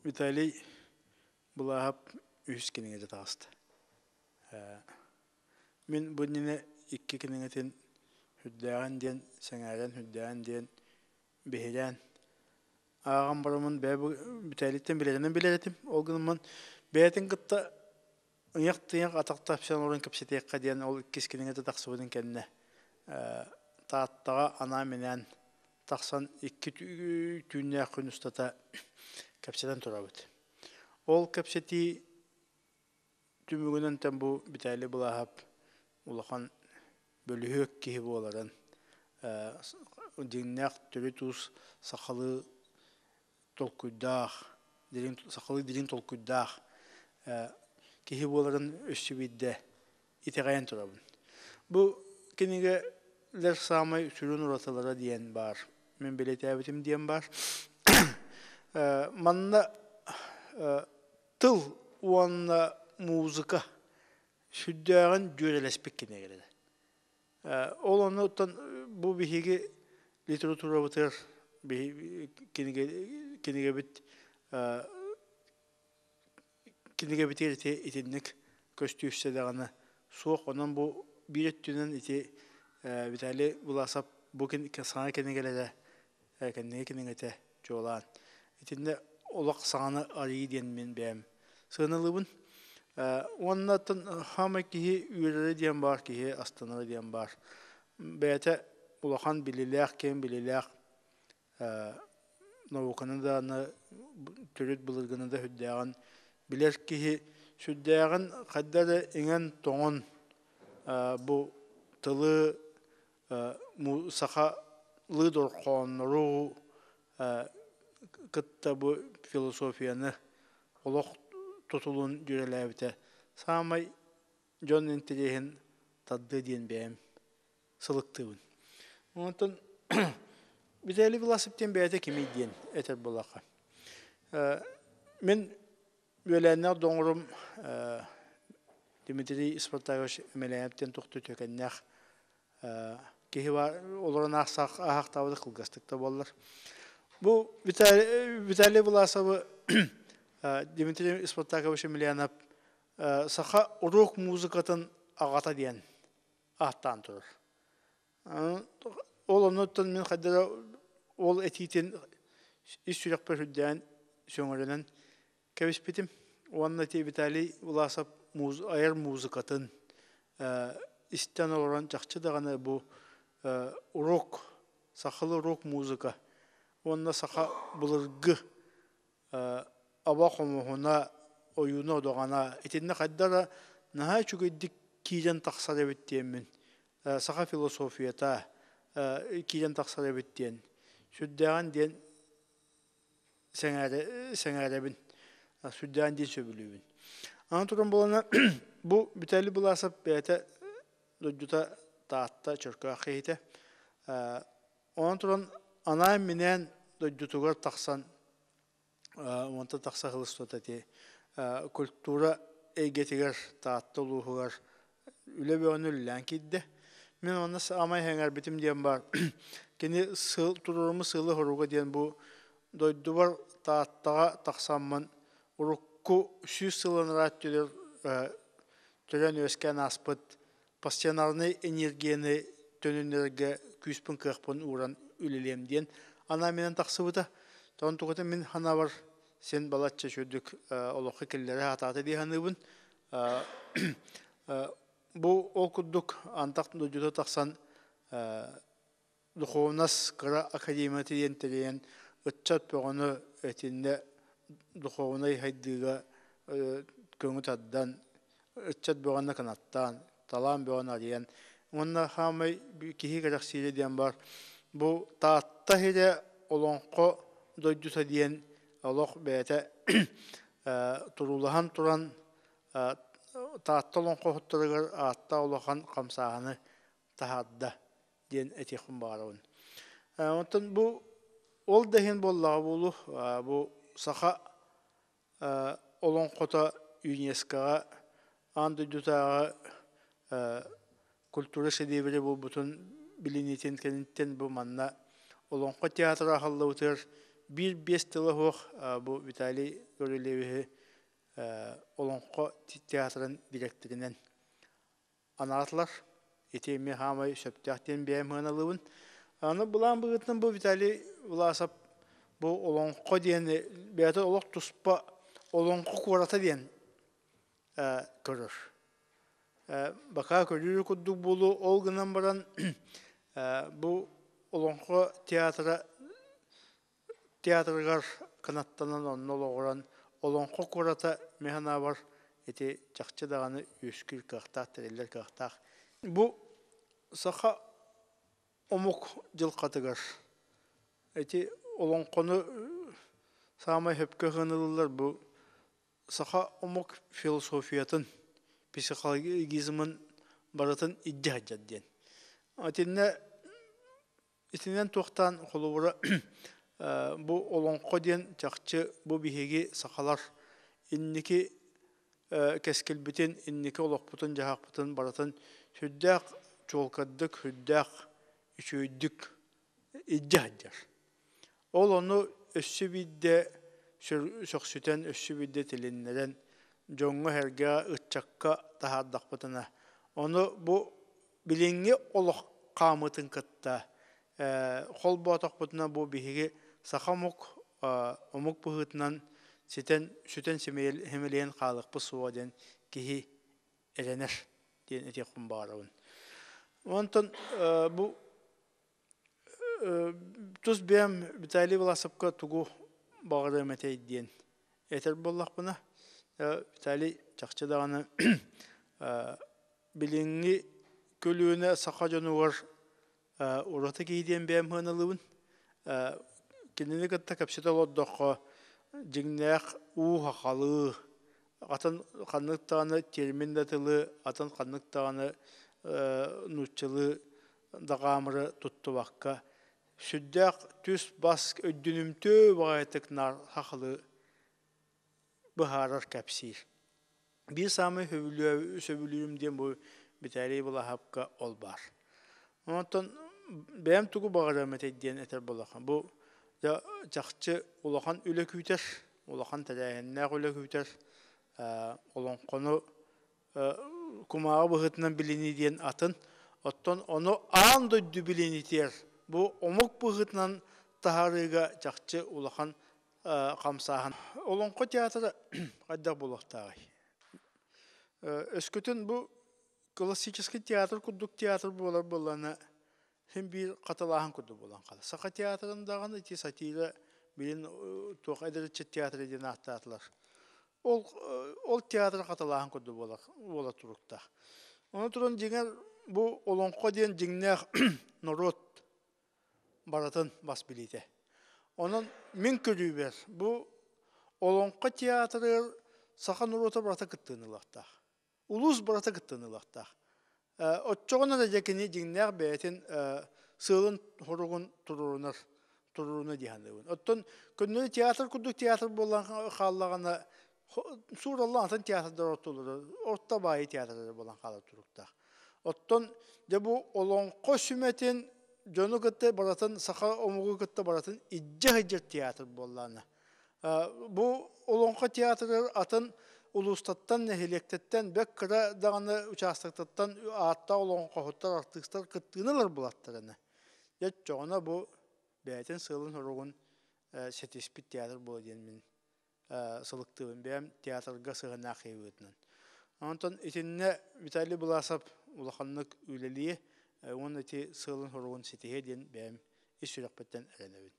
Виталий Былааһап үһүс кинигэтэ таҕыста. Мин бу иннинэ икки кинигэтин Үрдээҕин диэн сэҥээрэн, үрдээҕин диэн биһирээн ааҕан бараммын бэйэ бу Виталийтан билэринэн билэр этим. Ол гынан бэйэтин кытта ыйах-тыйах атах тапсан олорон кэпсэтиэххэ диэн ол иккис кинигэтэ тахсыбытын кэннэ Тааттаҕа анаан-минээн тахсан икки түүннээх күн устата кэпсэтэн турабыт. Ол кэпсэтии түмүгүнэн бу Виталий Былааһап улахан бөлүһүөк киһи буоларын, дьиҥнээх төрүт уус сахалыы толкуйдаах, дириҥ сахалыы дириҥ толкуйдаах киһи буоларын өссө биирдэ итэҕэйэн турабын. Бу кинигэлэр саамай сүрүн уратылара диэн баар. Мин бэлиэтээбитим диэн баар. Манна тыл уонна музыка сүрдээҕин дьүөрэлэспит кинигэлэрэ. Ол оннуттан бу биһиги литературабытыгар кинигэ кинигэбит кинигэбитигэр ити итинник көстүүсэ даҕаны суох. Онон бу биир өттүнэн ити Виталий Власов бу саҥа кинигэлэрэ кэнники кинигэтэ чуолаан. Итиннэ олох саҥаны арыйыы диэн мин бэйэм сыаналыыбын. Уонна оттон хаамай киһи үөрэрэ диэн баар, киһи астынара диэн баар. Бэйэтэ улахан билиилээх, киэҥ билиилээх науканы даҕаны төрүт былыргыны да сүрдээҕин билэр киһи сүрдээҕин хайда да иҥэн-тоҥон бу тылы сахалыы дорҕооннору кытта бу философияны олох тутулун дьүөрэлээбитэ саамай дьон интэриэһин тардыа диэн бэйэм сылыктыыбын. Онтон Виталий Власов диэн бэйэтэ кимий диэн этэр буоллахха. Мин үөлээннээх доҕорум Дмитрий Спартакович Эмэлээнэп диэн тохтуу үтүөкэннээх киһи олорон аахтаабыта кылгастык да буоллар. Бу Виталий Власовы Дмитрий Спартакович Емельянов саха рок музыкатын аҕата диэн ааттаан турар. Ол оннуттан мин хайдара ол этиитин ис сүрэхпэр үрдээн сөҥөрөнөн кэбиспитим. Уонна ити Виталий Власов айар музыкатын истэн олорон чахчы даҕаны бу рок, сахалыы рок музыка уонна саха былыргы аба хомуһуна, ойууна-одоҕана итиннэ хайда да наһаа үчүгэйдик киирэн тахсар эбит диэммин, саха философията киирэн тахсар эбит диэн сүрдээҕин диэн сэҥээрэбин, сүрдээҕин диэн сөбүлүүбүн. Аны туран буолана бу Виталий Быласов бэйэтэ дойдута Таатта Чөркөөх киһитэ. Онон туран анаан-минээн дойдутугар тахсан уонтан тахса сыл устата ити культура эйгэтигэр Таатта улууһугар үлэ бөҕөнү үлэлээн киирдэ. Мин онно саамай сэҥээрбитим диэн баар, кини сыл туруоруммут сыала-соруга диэн бу дойдубар Тааттаҕа тахсаммын урукку 100 сыл анараа өттүгэр төрөөн-үөскээн ааспыт пассионарнай энергияны төнүннэрэргэ күүспүн-кыахпын ууран үлэлиэм диэн анаан-минээн тахсыбыта. Онтуката мин санаабар син балачча үчүгүйдүк олоххо киллэрэ сатаата дии саныыбын. Бу ол курдук антах дойдута тахсан духовнас кыра академията диэн тэрийэн ыччат бөҕөнү итиннэ духовнай сайдыыга көҥү тардан, ыччат бөҕөнү кынаттаан, талаан бөҕөнү арыйан уонна хаамай киһи кэрэхсиирэ диэн баар бу Таатта сирэ олоҥхо дойдута диэн олох бэйэтэ туруулаһан туран Таатта олоҥхоһуттарыгар ааттаах улахан хамсааһыны таһаарда диэн этиэхпин баҕарабын. Оттон бу ол да иһин буоллаҕа буолуо, бу саха олоҥхото ЮНЕСКО-ҕа аан дойдутааҕы культура шедеврэ буолбутун билиниитин кэнниттэн бу манна Олоҥхо театра аһыллыбытыгар Биир-биэс тыла суох бу Виталий Гаврильевиһы Олоҥхо театрын дириэктэринэн анаатылар. Ити эмиэ хаамай сөптөөх диэн бэйэм сыаналыыбын. Аны былаан быһыытынан бу Виталий Власов бу Олоҥхо диэни бэйэтэ олох туспа Олоҥхо куората диэн көрөр. Бакаа көрүүр курдук буолуо, ол гынан баран бу Олоҥхо театра театрыгар кынаттанан онно олоҕуран Олоҥхо куората мин санаабар ити чахчы даҕаны үөскүүр кыахтаах, тэриллэр кыахтаах. Бу саха омук дьылҕатыгар ити олоҥхону саамай сөпкө ылыныллар бу саха омук философиятын, психологизмын барытын илдьэ сылдьар диэн. Итиннэ итинэн туохтаан холобура бу олоҥхо диэн чахчы бу биһиги сахалар инники кэскилбитин, инники олохпутун-дьаһахпытын барытын сүрдээх чуолкайдык, сүрдээх үчүгэйдик илдьэ сылдьар. Ол ону өссө биирдэ сөхсүтэн, өссө биирдэ тилиннэрэн, дьоҥҥо-сэргэҕэ, ыччакка таһаардахпытына, ону бу билиҥҥи олох хаамыытын кытта холбоотохпутуна бу биһиги саха омук омук быһыытынан ситэн сүтэн симэлийэн хаалыахпыт суоҕа диэн киһи эрэнэр диэн этиэхпин баҕарабын. Онтон бу тус бэйэм Виталий Власовка тугу баҕарыам этэй диэн этэр буоллахпына, Виталий чахчы даҕаны билиҥҥи көлүөнэ саха дьонугар ураты киһи диэн бэйэм сыаналыыбын. Кинини кытта кэпсэтэ олордоххо, дьиҥнээх уу сахалыы, атын ханнык даҕаны термин да тылы, атын ханнык даҕаны нууччалыы даҕаамыры туттубакка, сүрдээх түс-бас өйдөнүмтүө баҕайытык наар сахалыы быһаарар кэпсиир. Биир саамай сөбүлүүрүм диэн бу Виталий Балаһапка ол баар. Онтон бэйэм тугу баҕарыам этэй диэн этэр буоллахха, бу чахчы улахан үлэ күүтэр, улахан тэрээһиннээх үлэ күүтэр, олоҥхону кумааҕы быһыытынан билинии диэн атын. Оттон ону аан дойду билиниитигэр бу омук быһыытынан таһаарыыга чахчы улахан хамсааһын. Олоҥхо театра хайдах буолуохтааҕый? Өскөтүн бу классический театр курдук театр буолар буоллаҕына, син биир хатылааһын курдук буолан хаалар. Саха театрын даҕаны ити сатира билин туох эдэрчи театра диэн ааттаатылар. Ол ол театр хатылааһын курдук буолар буола туруктаах. Ону туран дьиҥэр бу олоҥхо диэн дьиҥнээх норуот барытын бас билиитэ. Онон мин көрүүбэр бу Олоҥхо театрыгар саха норуота барыта кыттыыны ылыахтаах. Улуус барыта кыттыыны ылыахтаах. Оччоҕуна да дьэ кини дьиҥнээх бэйэтин сыалын-соругун туруорунар туруоруна дии саныыбын. Оттон көннөрү театр курдук театр буолан хааллаҕына суураллан атын театрдар ортолоро орто баайы театрдар буолан хаалар туруктаах. Оттон дьэ бу олоҥхо сүмэтин дьону кытта барытын саха омугу кытта барытын илдьэ сылдьар театр буоллаҕына бу олоҥхо театрыгар атын улуустартан, нэһилиэктэртэн бэрт кыра даҕаны учаастактартан ааттаах олоҥхоһуттар, артыыстар кыттыыны ылар буолаттарына. Дьэ оччоҕуна бу бэйэтин сыалын-соругун ситиспит театр буолуо диэн мин сылыктыыбын бэйэм театрга сыһыаннаах киһи быһыытынан. Онтон итиннэ Виталий Быласов улаханнык үлэлиэ уонна ити сыалын-соругун ситиһиэ диэн бэйэм ис сүрэхпиттэн эрэнэбин.